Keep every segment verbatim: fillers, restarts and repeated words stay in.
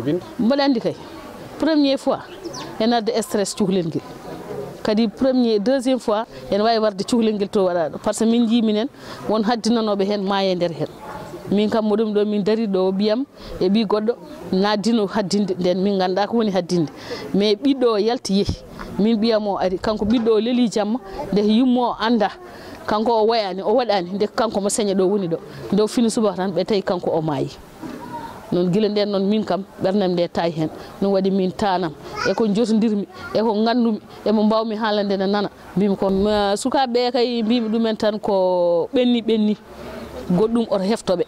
Mboɗo anndi kay, premier fois ene adda stress cukalel ngel. Kadi premier, deuxième fois ene waawi warde cukalel ngel to waɗaaɗo. Par ce que min njii minen won haddinanooɓe heen maaya e nder heen. Min kam, moɗum ɗo min darii ɗo, ɓiyam e ɓii goɗɗo naddino haddinde nden, min nganndaa ko woni haddinde. Mais ɓiɗɗo o yalti yehi, min ɓiyam o ari, kanko ɓiɗɗo o lelii jamma, nde yumma o anndaa, kanko o wayaani, o waɗaani, nde kanko mo seña ɗo woni ɗo. Nde o fini subaka tan ɓe tawi kanko o maayi. Noon gila nden noon min kam ɓernam nde tawi heen. Ɗum waɗi min tanam e ko jotondirmi e ko nganndumi e mo mbaawmi haalande ne nana. Mbimi ko ma, sukaaɓe ɓe kay mbimi ɗumen tan ko ɓenni ɓenni, goɗɗum oto hefto ɓe.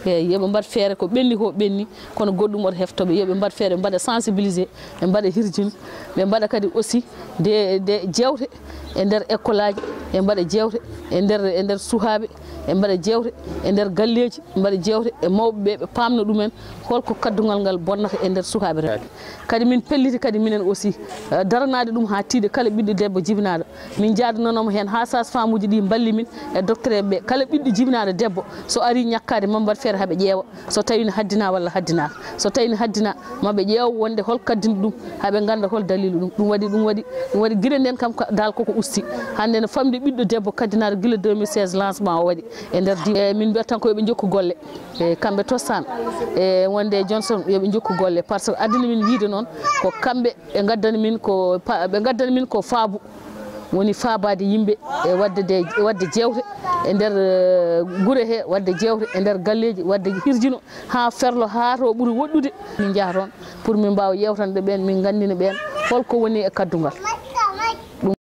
Eeyi, yo ɓe mbaɗ feere, ko ɓenni ko ɓenni, kono goɗɗum oto hefto ɓe. Yo ɓe mbaɗ feere, ɓe mbaɗa sensibilisé, ɓe mbaɗa hirjino, ɓe mbaɗa kadi aussi de, de jeewte e nder école aji, ɓe mbaɗa jeewte e nder, e nder suhaaɓe, ɓe mbaɗa jeewte e nder galleeji, ɓe mbaɗa jeewte e mawɓe ɓe, ɓe paamna ɗumen holko kaddungal ngal bonnata e nder sukaaɓe rewɓe. Kadi min pelliti kadi minen aussi, eh, daranaade ɗum haa tiiɗa, kala ɓiɗɗo debbo jibinaaɗo. Min njaadanooma heen haa sage-femme uji ɗi mballi min e docteur ɓe. Kala ɓiɗɗo jibinaaɗo debbo so ari ñakkaade, maa mbaɗ feere haa ɓe ƴeewa so tawi ne haddina walla haddinaaka. So tawi ne haddina, maa ɓe ƴeew wonde hol kaddinɗo ɗum, haa ɓe ngannda hol dalilu ɗum. Ɗum waɗi, ɗum waɗi, ɗum waɗi gila nden kam ka, dal koko usti. Hannde ne famɗi ɓiɗɗo debbo kaddinaaɗo gila deux mille seize lancement o waɗi e nder diiwaan. E min mbiyata tan ko yo ɓe njokku golle. E kamɓe to Saan, e wonde Johnson, yo ɓe njokku golle, par ce que addani min wiide noon ko kamɓe ɓe ngaddani min ko pa-, ɓe ngaddani min ko faabu, woni faabaade yimɓe e waɗde de, e waɗde jeewte e nder, eh, gure he, waɗde jeewte e nder galleeji, waɗde hirjino haa ferlo, haa to ɓuri woɗɗude. Min njaha toon pour min mbaawa yeewtande ɓeen, min nganndina ɓeen holko woni e kaddungal.